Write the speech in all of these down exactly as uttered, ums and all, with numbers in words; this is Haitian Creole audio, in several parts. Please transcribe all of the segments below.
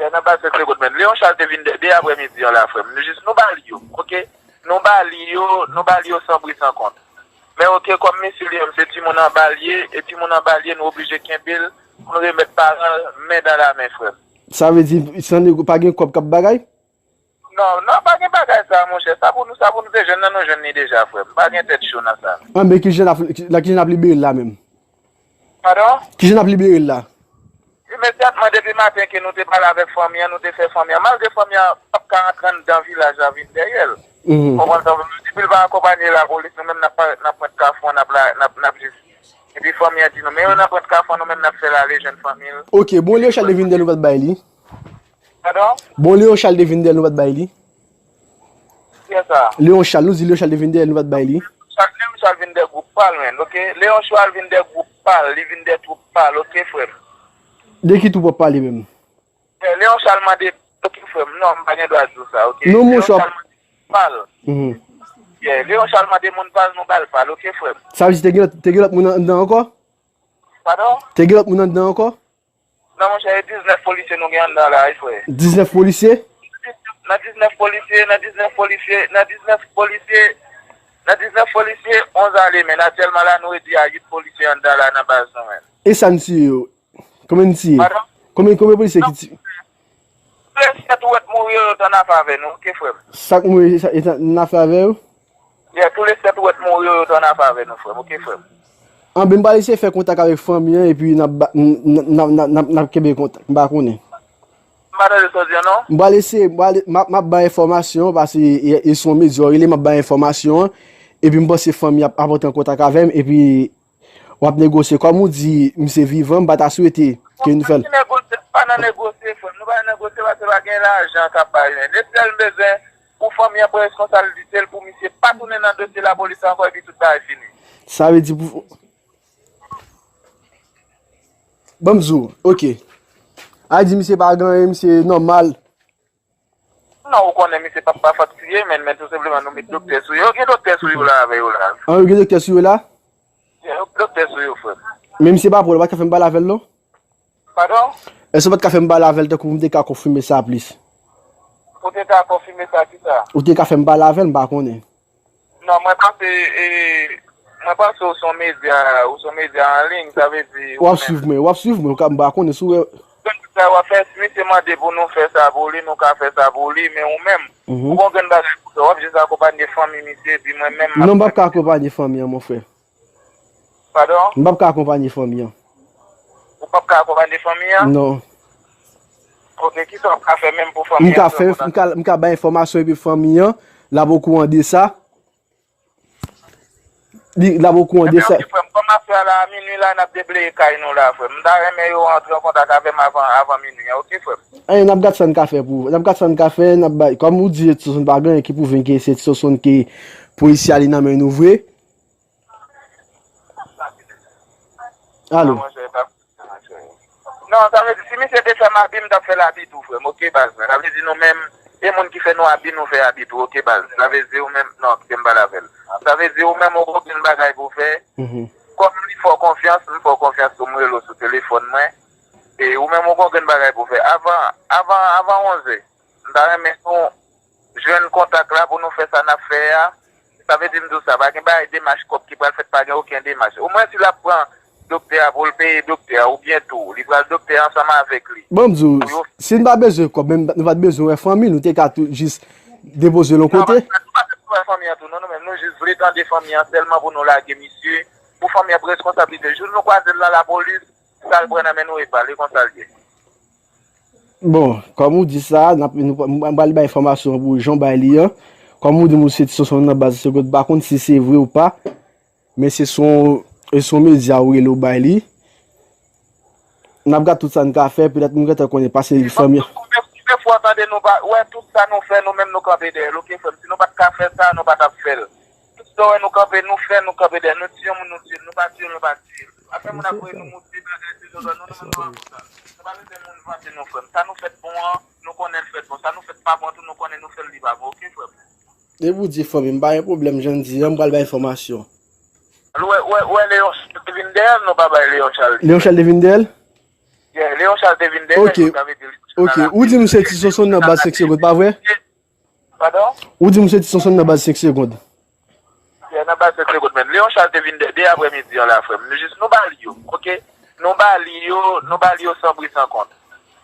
Nan baz Sèk Segonn, men Leon Charles te vin de, de aprèmidi an la, frè m. Nou jis, nou ba li yo, oke? Nou ba li yo, nou ba li yo san pri san kont. Men oke, kòm misye li menm, se timoun anba l ye, e timoun anba l ye, nou oblije kenbe l, pou nou remèt paran l, men dan la men, frè m. Sa vle di, san nego, pa gen kòb k ap bagay? Non, non, pa gen bagay sa, monchè. Sa pou nou, sa pou nou se jwenn nan, nou jwenn li deja, frè m. Pa gen tèt cho nan sa. Anben, kijan n ap, la, kijan n ap libere l la menm? Padon? Kijan n ap libere l la? Imedyatman, depi maten ke nou te pale avèk fanmi an, nou te fè fanmi an, malgre fanmi an p ap ka antre anndan vilaj la vin dèyè l. Mhm. Konprann sa, depi l pa akonpanye lapolis, nou menm n ap pa, n ap pran kafou an, n ap la, n ap, n ap jis. Epi fanmi an di nou, men yo nan pran kafou an, nou menm n ap fè l ale jwenn fanmi l. Oke, bon, Leon Charles te vin dèyè l, nou pa t bay li. Padon? Bon, Leon Charles te vin dèyè l, nou pa t bay li. Kiyès sa? Leon Charles, nou di Leon Charles te vin dèyè l, nou pa t bay li. Leon Charles vin dèyè gwoup pa l, men, oke? Leon Charles vin dèyè gwoup pa l, li vin dèyè twoup pa l, oke, frè m? De ki twoup w ap pale menm? Eh, Leon Charles mande, oke, frè m, non, m pa gen dwa di w sa, oke? Non, monchè. Leon Charles mande pa l. Mhm. Yeah, Leon Charles mande moun pa l, nou ba l pa l, oke, frè m? Sa vle di te gen lòt, te gen lòt moun anndan ankò? Padon? Te gen lòt moun anndan ankò? Non, monchè, e diznèf polisye nou gen anndan la, wi, frè. Diznèf polisye? Nan diznèf polisye, nan diznèf polisye, nan diznèf polisye, nan diznèf polisye, onz ale, men aktyèlman la, nou redui a uit polisye anndan la nan baz nou, men. E sa n tiye yo? Konbyen n tiye? Padon? Konbyen, konbyen polisye ki tiye? Tou le sèt ou wè t mouri yo, yo t annafè avè nou, oke, frè m? Sa k mouri, sa, e t annafè avè yo? Yeah, tou le sèt ou wè t mouri yo, yo t annafè avè nou, frè m, oke, frè m? Anben, m pral eseye fè kontak avèk fanmi an, epi n ap ba, n, n, n, n, n, n ap kenbe kontak, m pa konnen. M pa tande sa w di an, non. M pral eseye, m pral, m ap, m ap bay enfòmasyon, paske e, e se yon medya w rele, m ap bay enfòmasyon an, epi m panse fanmi an ap, ap antre an kontak avè m, epi w ap negosye. Kòm ou di, misye vivan, m pa ta swete ke nou fè l. Pa nan negosye, pa nan negosye, frè m. Nou pa nan negosye, paske pa gen lajan k ap bay, men. Lesyèl m bezwen pou fanmi an pran reskonsablite l, pou misye pa tounen nan dosye lapolis ankò, epi tout bagay fini. Sa vle di pou, ban m di w, oke. A di misye pa gen anyen, misye nòmal. Non, ou konnen misye p ap pa faktiye, men, men tou senpleman nou met doktè sou yo. Gen doktè sou yo la avè yo la. An, yo gen doktè sou yo la? Gen doktè sou yo, frè m. Men misye pa pran, ou pa t ka fè m pale avè l, non? Padon? Èske w pa t ka fè m pale avè l tankou m te ka konfime sa plis? Ou te ka konfime sa, kisa? Ou te ka fè m pale avè l, m pa konnen. Non, mwen panse, e, mwen panse ou se yon medya, ou se yon medya an liy, sa vle di ou menm. W ap swiv mwen, w ap swiv mwen, ou ka, m pa konnen si w wè. Sa w ap fè, si misye mande pou nou fè sa pou li, nou ka fè sa pou li, men ou menm, mhm, ou gon grenn bagay pou fè, w ap jis akonpanye fanmi misye, epi mwen menm, m ap... Non, m p ap ka akonpanye fanmi an, mon frè. Padon? M p ap ka akonpanye fanmi an. Ou p ap ka akonpanye fanmi an? Non. Ok, kisa w ap ka fè menm pou fanmi an? M ka fè, m ka, m ka bay enfòmasyon epi fanmi an, l ap okouran de sa. Li, l ap okouran de sa. Ebyen, ok, frè m, kòm afè a la, a minui la, n ap debleye kay nou la, frè m. M ta renmen yo antre an kontak avè m avan, avan minui an, ok, frè m? Anyen, n ap gad sa n ka fè pou, n ap gad sa n ka fè, n ap bay, kòm ou di, Edson pa gen anyen ki pwouve ke se Edson ki polisye a li nan men nou vre. Alo. Non, sa vle di, si misye te fè m abi, m t ap fè l abi tou, frè m, ok, baz mwen. Sa vle di nou menm, e moun ki fè nou abi, nou fè abi tou, ok, baz. Sa vle di ou menm, non, kite m pale avè l. Sa vle di ou menm, ou gon grenn bagay pou w fè. Mhm. Kòm li fè w konfyans, m fè w konfyans tou, m rele w sou telefòn mwen. E ou menm, ou gon grenn bagay pou w fè. Avan, avan, avan onz è, m ta renmen nou jwenn kontak la pou nou fè sa n ap fè a. Sa vle di m di w sa, pa gen bagay demach kòb ki pral fèt, pa gen okenn demach. Omwen si l ap pran doktè a pou l peye doktè a, oubyen tou, li pral doktè a ansanm avèk li. Bon, m di w, si n pa bezwen kòb, menm nou pa t bezwen wè fanmi, nou te ka tou jis depoze l yon kote. Non, nou pa t bezwen wè fanmi an tou, non, nou menm, nou jis vle tande fanmi an sèlman pou nou lage misye, pou fanmi an pran reskonsablite. Jou nou kwaze l nan lapolis, sa l pran nan men nou e pa l, e konsa l ye. Bon, kòm ou di sa, n ap, nou, m pral bay enfòmasyon pou jan w bay li an. Kòm ou di m se ti Sonson nan baz Segonn, m pa konn si se vre ou pa, men se son, se son medya ou rele ou bay li. N ap gad tout sa n ka fè, petèt m gentan konnen pase fanmi an. Konbyen, konbyen fwa w tande nou pa, wè tout sa nou fè, nou menm nou kanpe dèyè l, ok, frè m? Si nou pa t ka fè sa, nou pa t ap fè l. Tout sa w wè nou kanpe, nou fè, nou kanpe dèyè l. Nou tiye yon moun, nou tiye l. Nou pa tiye l, nou pa tiye l. Afè moun ap voye nou moute bagay, se zòzò, nou, nou menm nou pa konsa. Nou pa bezwen moun vante nou, frè m. Sa nou fèt bon an, nou konnen l fèt bon. Sa nou fèt pa bon an tou, nou konnen nou fè l li pa bon, ok, frè m? Depi w di fanmi, m pa gen pwoblèm, jan n di an, m pral bay enfòmasyon. Ou wè, ou wè, ou wè Leon Charles te vin dèyè l, nou pa bay Leon Charles. Leon Charles te vin dèyè l? Yeah, Leon Charles te vin dèyè l, ok. Sa vle di Ok, ou di m se Ti Sonson nan baz senk segonn, pa vre? Padon? Ou di m se Ti Sonson nan baz senk segonn. Yeah, nan baz senk segonn menm. Leon Charles te vin de, de aprè midi an la, frè m. Nou jis, nou ba li yo, ok? Nou ba li yo, nou ba li yo san pri san kont.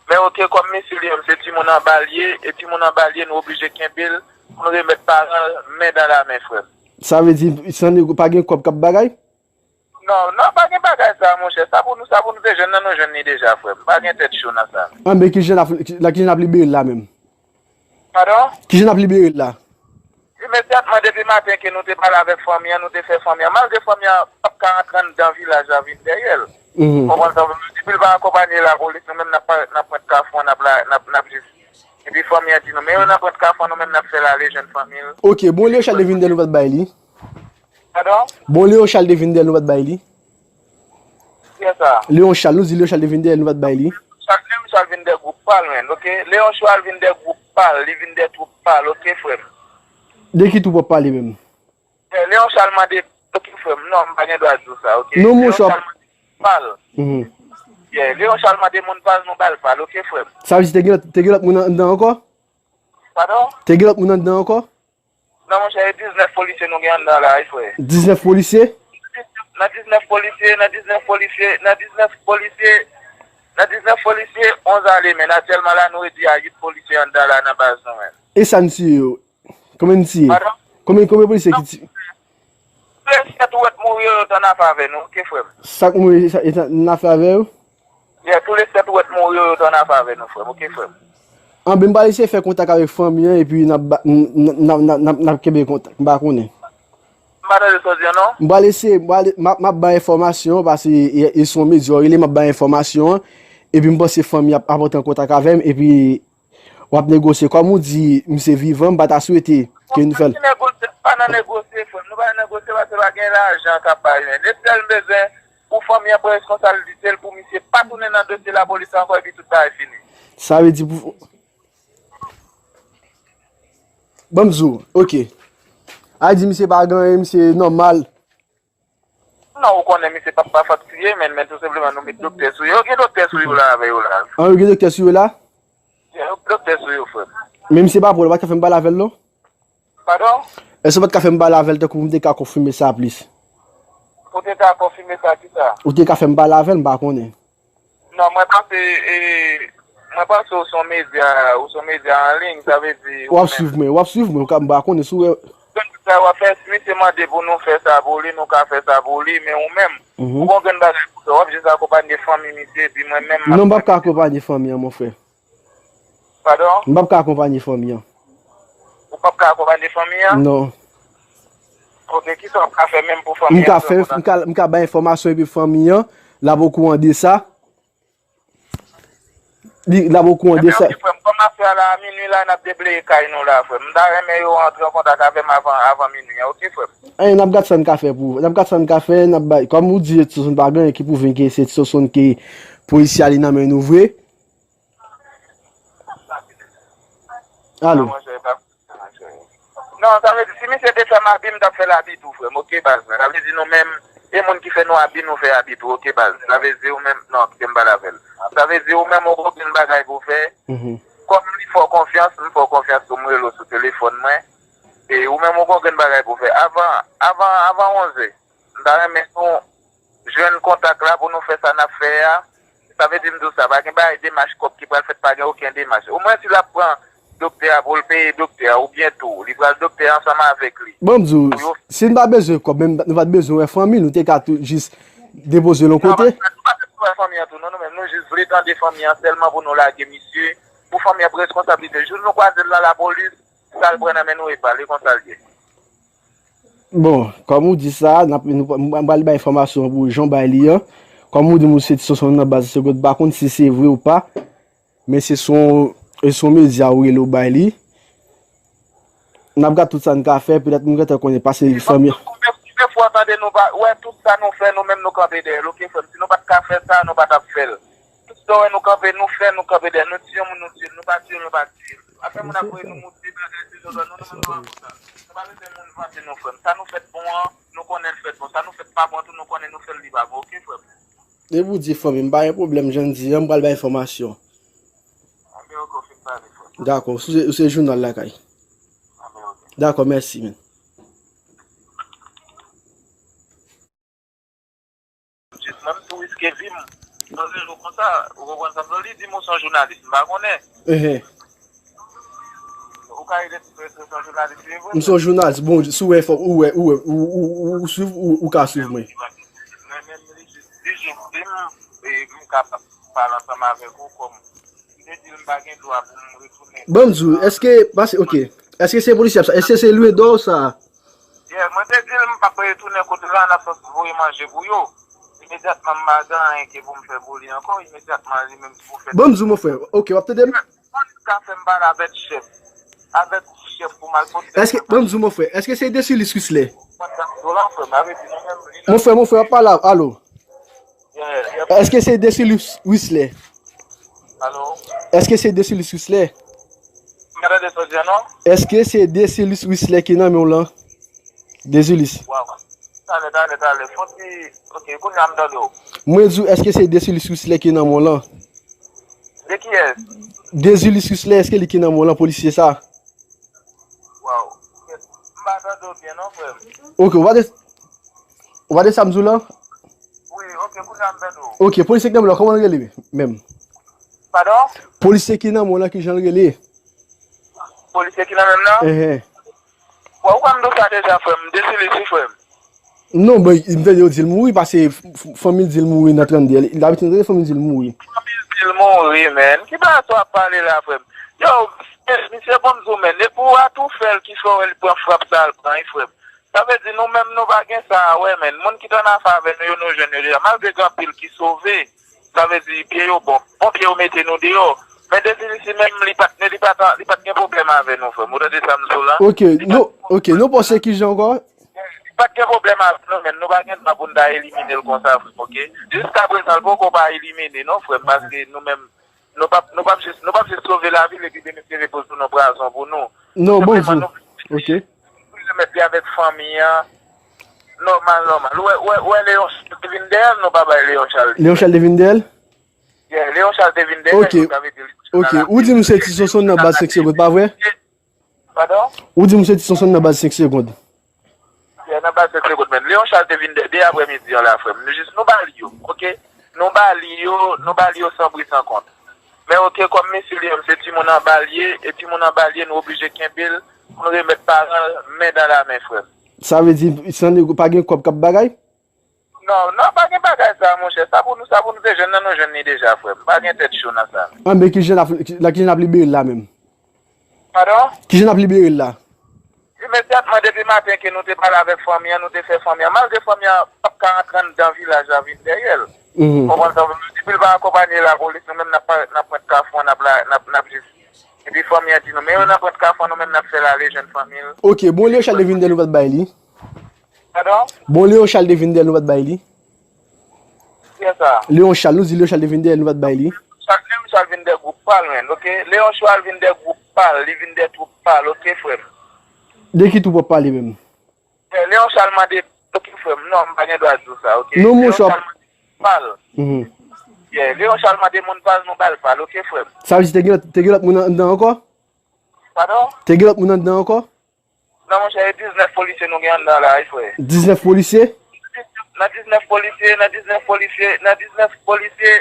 Men ok, kòm misye li menm se timoun anba l ye, e timoun anba l ye, nou oblije kenbe l pou n remèt paran l men dan la men, frè m. Sa vle di, san nego, pa gen kòb k ap bagay? Non, non, pa gen bagay sa, monchè. Sa pou nou, sa pou nou te jwenn nan, nou jwenn li deja, frè m. Pa gen tèt cho nan sa. Anben, kijan n ap, la, kijan n ap libere l la menm? Padon? Kijan n ap libere l la? Imedyatman, depi maten ke nou te pale avèk fanmi an, nou te fè fanmi an. Malgre fanmi an p ap ka antre anndan vilaj la vin dèyè l. Mhm. Konprann sa m vle di? Depi l pa akonpaye lapolis, nou menm n ap, n ap pran kafou an, n ap la, n ap, n ap jis. Epi fanmi an di nou, men yo nan pran kafou an, nou menm n ap fè l ale jwenn fanmi l. Ok, bon, Leon Charles te vin dèyè l, nou pa t bay li. Padon? Bon, Leon Charles te vin dèyè l, nou pa t bay li. Kiyès sa? Leon Charles, nou di Leon Charles te vin dèyè l, nou pa t bay li. Leon Charles vin dè gwoup pa l, menn, ok? Leon Charles vin dè gwoup pa l, li vin dè twoup pa l, ok, frè m? De ki twoup w ap pale menm? Eh, Leon Charles mande, ok, frè m, non, m pa gen dwa di w sa, ok? Non, monchè. Leon Charles mande pa l. Mhm. Yeah, Leon Charles mande moun pa l, nou ba l pa l, ok, frè m? Sa vle di te gen lòt, te gen lòt moun anndan ankò? Padon? Te gen lòt moun anndan ankò? Non, monchè, e diznèf polisye nou gen anndan la, wi, frè. Diznèf polisye? Nan diznèf polisye, nan diznèf polisye, nan diznèf polisye, nan diznèf polisye, onz ale, men aktyèlman la, nou redui a uit polisye anndan la nan baz nou, men. E sa n tiye yo? Konbyen n tiye? Padon? Konbyen, konbyen polisye ki tiye? Tou le sèt ou wè t mouri yo, yo t annafè avè nou, ok, frè m? Sa k mouri, sa, yo t annafè avè yo? Yeah, tou le sèt ou wè t mouri yo, yo t annafè avè nou, frè m, ok, frè m? Anben, m pral eseye fè kontak avèk fanmi an, epi n ap ba, n, n, n, n, n, n, n ap kenbe kontak, m pa konnen. M pa tande sa w di an, non. M pral eseye, m pral, m ap, m ap bay enfòmasyon an, paske e, e se yon medya w rele, m ap bay enfòmasyon an, epi m panse fanmi an ap, ap antre an kontak avè m, epi w ap negosye. Kòm ou di, misye vivan, m pa ta swete ke nou fè l. Pa nan negosye, pa nan negosye, frè m. Nou pa nan negosye paske pa gen lajan k ap bay, men. Lesyèl m bezwen pou fanmi an pran reskonsablite l, pou misye pa tounen nan dosye lapolis ankò, epi tout bagay fini. Sa vle di pou, ban m di w, ok. A di misye pa gen anyen, misye nòmal. Non, ou konnen misye p ap pa fòt kriye, men, men tou senpleman nou met doktè sou yo. Gen doktè sou yo la avè yo la. An, yo gen doktè sou yo la? Gen doktè sou yo, frè m. Men misye pa pran, ou pa t ka fè m pale avè l, non? Padon? Èske ou pa t ka fè m pale avè l tankou pou m te ka konfime sa plis? Ou te ka konfime sa, kisa? Ou te ka fè m pale avè l, m pa konnen. Non, mwen panse, e, mwen panse ou se yon medya, ou se yon medya an liy, sa vle di, ou menm. W ap swiv mwen, w ap swiv mwen, ou ka, m pa konnen si w wè. Grenn sa w ap fè, si misye mande pou nou fè sa pou li, nou ka fè sa pou li, men ou menm, mhm, ou gon grenn bagay pou fè, w ap jis akonpanye fanmi misye, epi mwen menm, m ap... Non, m p ap ka akonpanye fanmi an, mon frè. Padon? M p ap ka akonpanye fanmi an. Ou p ap ka akonpanye fanmi an? Non. Ok, kisa w ap ka fè menm pou fanmi an? M ka fè, m ka, m ka bay enfòmasyon epi fanmi an, l ap okouran de sa. Li, l ap okouran de sa. Ebyen, ok, frè m, kòm afè a la, a minui la, n ap debleye kay nou la, frè m. M ta renmen yo antre an kontak avè m avan, avan minui an, ok, frè m? Anyen, n ap gad sa n ka fè pou, n ap gad sa n ka fè, n ap bay, kòm ou di, Edson pa gen anyen ki pwouve ke se Edson ke polisye a li nan men nou vre. Alo. Non, sa vle di, si misye te fè m abi, m t ap fè l abi tou, frè m. Ok, baz mwen. Sa vle di, nou menm, e moun ki fè nou abi, nou fè abi tou. Ok, baz. Sa vle di, ou menm, non, kite m pale avè l. Sa vle di, ou menm, ou gen okenn bagay pou w fè. Mhm. Kòm li fè w konfyans, m fè w konfyans tou, m rele w sou telefòn mwen. E ou menm, ou gen okenn bagay pou w fè. Avan, avan, avan onz è, m ta renmen nou jwenn kontak la pou nou fè sa n ap fè a. Sa vle di m di w sa, pa gen bagay demach kòb ki pral fèt, pa gen okenn demach. Omwen si l ap pran doktè a pou l peye doktè a, oubyen tou, li pral doktè a ansanm avèk li. Bon, m di w, pou yo si n pa bezwen kòb, menm nou pa t bezwen wè fanmi, nou te ka tou jis depoze l yon kote. Non, nou pa bezwen wè fanmi an tou, non, nou menm, nou jis vle tande fanmi an sèlman pou nou lage misye, pou fanmi an pran reskonsablite. Jou nou kwaze l nan lapolis, sa l pran nan men nou e pa l, e konsa l ye. Bon, kòm ou di sa, n ap, nou, m pral bay enfòmasyon an pou jan w bay li an. Kòm ou di m se Ti Sonson nan baz Ti Segonn, m pa konn si se vre ou pa, men se sou, se sou medya ou rele w bay li. N ap gad tout sa n ka fè, petèt m gentan konnen pase fanmi an. Konbyen, konbyen fwa w tande nou pa, wè tout sa nou fè, nou menm nou kanpe dèyè l, ok, frè m? Si nou pa t ka fè sa, nou pa t ap fè l. Tout sa w wè nou kanpe, nou fè, nou kanpe dèyè l. Nou tiye yon moun, nou tiye l. Nou pa tiye l, nou pa tiye l. Afè moun ap voye nou moute bagay, se zòzò, non, non, non, non, konsa. Nou pa bezwen moun vante nou, frè m. Sa nou fè t bon an, nou konnen l fè t bon. Sa nou fè t pa bon an tou, nou konnen nou fè l li pa bon, ok, frè m? Depi w di fanmi m, pa gen pwoblèm, jan n di an, m pral bay enfòmasyon. Dakò, ou se, ou se jounal lakay. Dakò, mèsi, men. Menm tou riske vi m nan rezo konsa, ou konprann sa m di w, li di m ou se yon jounalis, m pa konnen. Ehe. Ou ka rete sou rezo, se yon jounalis li ye vre? M se yon jounalis, bon, si w wè, fò, ou wè, ou wè, ou, ou, ou, ou swiv, ou, ou ka swiv mwen. Mwen menm, li jis, li jis di m, e, m kapab pale ansanm avèk ou kòm. Li te di l m pa gen dwa pou m retounen. Ban m di w, èske, pase, ok, èske se polisye ap sa, èske se lwendò sa? Yeah, mwen te di l m p ap retounen kote la, n ap sòti voye manje pou yo. Imedyatman, m pa gen anyen ke pou m fè pou li ankò. Imedyatman, li menm ki pou fè. Ban m di w, mon frè. Ok, w ap tande m? Polis ka fè m pale avèk chèf. Avèk chèf pou m al pote. Èske, ban m di w, mon frè, èske se Desilis Wisley? Mwen t ap di w la, frè, m ap di nou menm, li la. Mon frè, mon frè, w ap pale, alo. Yeah, yeah. Èske se Desilis Wisley? Alo? Èske se Desilis Wisley? M pa tande sa w di a non. Èske se Desilis Wisley ki nan men w lan? Desilis. Waw. Talè, talè, talè. Fon ti, ok, kounye a m tande w. Mwen di w, èske se Desilis Wisley ki nan men w lan? De kiyès? Desilis Wisley, èske li ki nan men w lan, polisye sa? Waw. M pa tande w byen non, frè m. Ok, ou pa de, ou pa de sa m di w lan? Wi, ok, kounye a m tande w. Ok, polisye ki nan men w lan, kòman l rele menm? Padon? Polisye ki nan men w lan, ki jan l rele? Polisye ki nan men m nan? Ehe. Bon, ou konn nou sa deja, frè m. Desilis wi, frè m. Non, bon, m tande yo di l mouri, paske f-, f-, fanmi l di l mouri nan trannde. Dabitid, m tande fanmi l di l mouri. Fanmi l di l mouri, men. Ki bagay sa w ap pale la, frè m? Yo, misye, bon, m di w, men. Depi w atoufè l, ki fè w wè l pran frap sa, l pran, wi, frè m. Sa vle di, nou menm, nou pa gen sa a wè, men. Moun ki t annafè avè nou yo, nou jwenn yo deja. Malgre gen anpil ki sove, sa vle di, pye yo bon. Bon pye yo mete nou deyò. Men Desilis li menm, li pa t, li pa t, li pa t gen pwoblèm avè nou, frè m. Ou tande sa m di w la? Ok, nou, ok, nou panse ki jan ankò? Li pa t gen pwoblèm avè nou, men nou pa gen dwa pou n ta elimine l konsa, frè m, ok? Jiskaprezan, l poko pa elimine, non, frè m, paske nou menm, nou p ap, nou p ap jis, nou p ap jis sove lavi l epi demen se repoze nan prizon pou nou. Non, bon, senpleman, nou, ok. Pou remèt li avèk fanmi an, nòmal, nòmal. Ou wè, ou wè, ou wè Leon Charles te vin dèyè l, nou pa bay Leon Charles. Leon Charles te vin dèyè l? Yeah, Leon Charles te vin dèyè l, ok, sa vle di li. Ok, ou di m se Ti Sonson nan baz senk segonn, pa vre? Padon? Ou di m se Ti Sonson nan baz senk segonn. Yeah, nan baz senk segonn, men Leon Charles te vin de, de aprèmidi an la, frè m. Nou jis, nou ba li yo, ok? Nou ba li yo, nou ba li yo san pri san kont. Men ok, kòm mesye li menm se timoun anba l ye, e timoun anba l ye, nou oblije kenbe l pou n remèt paran l men dan la men, frè m. Sa vle di, san nego, pa gen kòb k ap bagay? Non, non, pa gen bagay sa, monchè. Sa pou nou, sa pou nou te jwenn nan, nou jwenn li deja, frè m. Pa gen tèt cho nan sa. Anben, kijan n ap, la, kijan n ap libere l la menm? Padon? Kijan n ap libere l la? Imedyatman, depi maten ke nou te pale avèk fanmi an, nou te fè fanmi an. Malgre fanmi an p ap ka antre anndan vilaj la vin dèyè l. Mhm. Konprann sa, depi l pa akonpanye lapolis, nou menm n ap, n ap pwent kafou an, n ap la, n ap, n ap jis. Epi fanmi an di nou, men yo nan pwent kafou an, nou menm n ap fè l ale jwenn fanmi l. Ok, bon, Leon Charles te vin dèyè l, nou pa t bay li. Padon? Bon, Leon Charles te vin dèyè l, nou pa t bay li. Kiyès sa? Leon Charles, nou di Leon Charles te vin dèyè l, nou pa t bay li. Leon Charles vin dèyè gwoup pa l, menn, ok? Leon Charles vin dèyè gwoup pa l, li vin dèyè twoup pa l, ok, frè m? De ki twoup w ap pale menm? Eh, Leon Charles mande, ok, frè m, non, m pa gen dwa di w sa, ok? Non, monchè. Leon Charles mande pa l. Mhm. Yeah, Leon Charles mande moun pa l, nou ba l pa l, ok, frè m? Sa vle di te gen lòt, te gen lòt moun anndan ankò? Padon? Te gen lòt moun anndan ankò? Non, monchè, e diznèf polisye nou gen anndan la, wi, frè. Diznèf polisye? Nan diznèf polisye, nan diznèf polisye, nan diznèf polisye,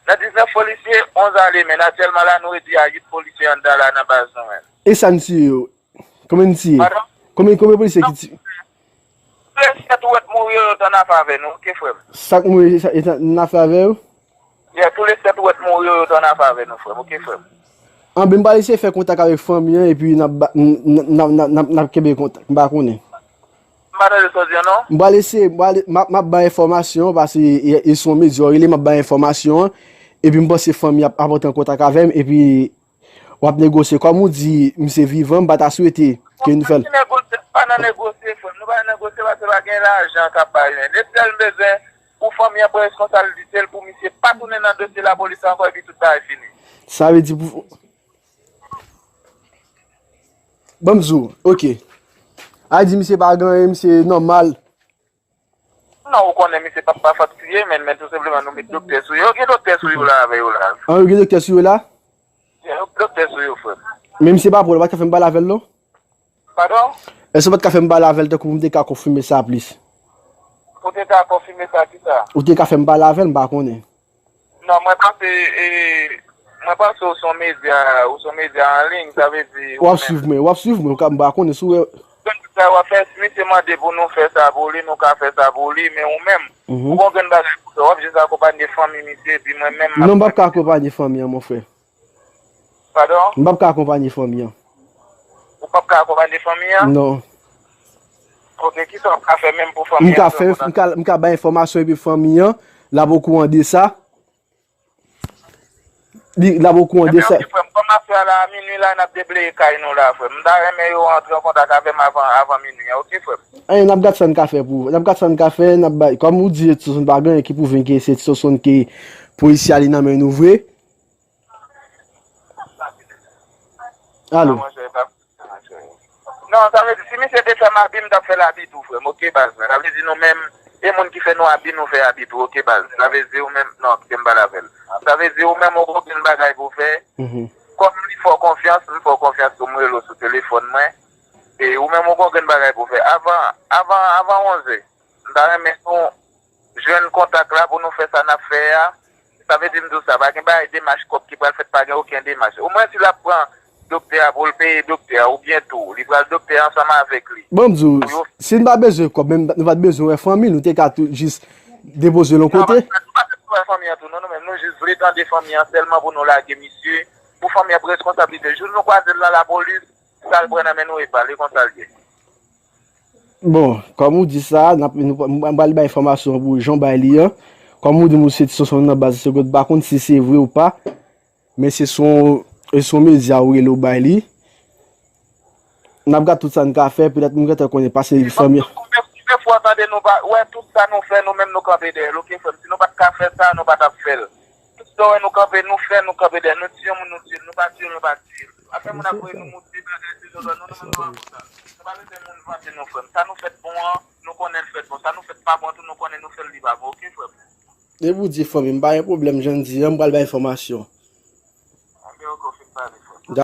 nan diznèf polisye, onz ale, men aktyèlman la, nou redui a uit polisye anndan la nan baz nou, men. E sa n tiye yo? Konbyen n tiye? Padon? Konbyen, konbyen polisye ki tiye? Tou le sèt ou wè t mouri yo, yo t annafè avè nou, ok, frè m? Sa k mouri, sa, yo t annafè avè yo? Yeah, tou le sèt ou wè t mouri yo, yo t annafè avè nou, frè m, ok, frè m? Anben, m pral eseye fè kontak avèk fanmi an, epi n ap ba, n, n, n, n, n, n ap kenbe kontak, m pa konnen. M pa tande sa w di an, non. M pral eseye, m pral, m ap, m ap bay enfòmasyon, paske e, e se yon medya w rele, m ap bay enfòmasyon an, epi m panse fanmi an ap, ap antre an kontak avè m, epi w ap negosye. Kòm ou di, misye vivan, m pa ta swete ke nou fè l. Pa nan negosye, pa nan negosye, frè m. Nou pa nan negosye paske pa gen lajan k ap bay, men. Lesyèl m bezwen pou fanmi an pran reskonsablite l, pou misye pa tounen nan dosye lapolis ankò, epi tout bagay fini. Sa vle di pou, ban m di w, ok. A di misye pa gen anyen, misye nòmal. Non, ou konnen misye p ap pa fòt kriye, men, men tou senpleman nou met doktè sou yo. Gen doktè sou yo la avè yo la. An, yo gen doktè sou yo la? Gen, tès ou yo, frè m. Men misye pa pran, ou pa t ka fè m pale avè l, non? Padon? Èske ou pa t ka fè m pale avè l tankou pou m te ka konfime sa plis? Ou te ka konfime sa, kisa? Ou te ka fè m pale avè l, m pa konnen. Non, mwen panse, e, mwen panse ou se yon medya, ou se yon medya an liy, sa vle di W ap swiv mwen, w ap swiv mwen, ou ka, m pa konnen si w wè. Tout sa w ap fè, si misye mande pou nou fè sa pou li, nou ka fè sa pou li, men ou menm, ou gon grenn bagay pou fè, w ap jis akonpanye fanmi misye, epi mwen menm, m ap... Non, m p ap ka akonpanye fanmi an, mon frè. Padon? M p ap ka akonpanye fanmi an. Ou p ap ka akonpanye fanmi an? Non. Ok, kisa w ka fè menm pou fanmi an? M ka fè, m ka, m ka bay enfòmasyon epi fanmi an, l ap okouran de sa. Li, l ap okouran de sa. Ebyen, ok, frè m, kòm ap fè la, a minui la, n ap debleye kay nou la, frè m. M ta renmen yo antre an kontak avè m avan, avan minui an, ok, frè m? Anyen, n ap gad sa n ka fè pou, n ap gad sa n ka fè, n ap bay, kòm ou di, Edson pa gen anyen ki pwouve ke se Edson ki polisye a li nan men nou vre. Alo. Non, sa vle di, si misye te fè m abi, m t ap fè l abi tou, frè m, ok, baz mwen. Sa vle di, nou menm, e moun ki fè nou abi, nou fè abi tou, ok, baz. Sa vle di, ou menm, non, kite m pale avè l. Sa vle di, ou menm, ou gon grenn bagay pou fè. Kòm li fè w konfyans, m fè w konfyans tou, m rele w sou telefòn mwen. E ou menm, ou gon grenn bagay pou fè. Avan, avan, avan onz è, m ta renmen nou jwenn kontak la pou nou fè sa n ap fè a. Sa vle di m di w sa, pa gen bagay demach kòb ki pral fèt, pa gen okenn demach. Omwen si l ap pran doktè a pou l peye doktè a, oubyen tou, li pral doktè a ansanm avèk li. Bon, m di w, si n pa bezwen kòb, menm nou pa t bezwen wè fanmi l, nou te ka tou jis depoze l yon kote. Non, nou pa bezwen wè fanmi an tou, non, nou menm, nou jis vle tande fanmi an sèlman pou nou lage misye, pou fanmi an pran reskonsablite. Jou nou kwaze l nan lapolis, sa l pran nan men nou e pa l, e konsa l ye. Bon, kòm ou di sa, n ap, nou, m pral bay enfòmasyon an pou jan w bay li an. Kòm ou di, misye te sou nan baz, se pa konn si se vre ou pa, men se sou, se sou medya ou rele ou bay li. N ap gad tout sa n ka fè, petèt nou gentan konnen pase fanmi an. Konbyen, konbyen fwa w tande nou pa, wè tout sa nou fè, nou menm nou kanpe dèyè l, ok, frè m? Si nou pa t ka fè sa, nou pa t ap fè l. Tout sa w wè nou kanpe, nou fè, nou kanpe dèyè l. Nou tiye yon moun, nou tiye l. Nou pa tiye l, nou pa tiye l. Afè moun ap voye nou moute bagay, se zòzò, nou, nou menm nou pa konsa. Nou pa bezwen moun vante nou, frè m. Sa nou fè t bon an, nou konnen l fè t bon. Sa nou fè t pa bon tou, nou konnen nou fè l li pa bon, ok, frè m? Depi w di fanmi m, pa gen pwoblèm, jan n di an, m pral bay enfòmasyon.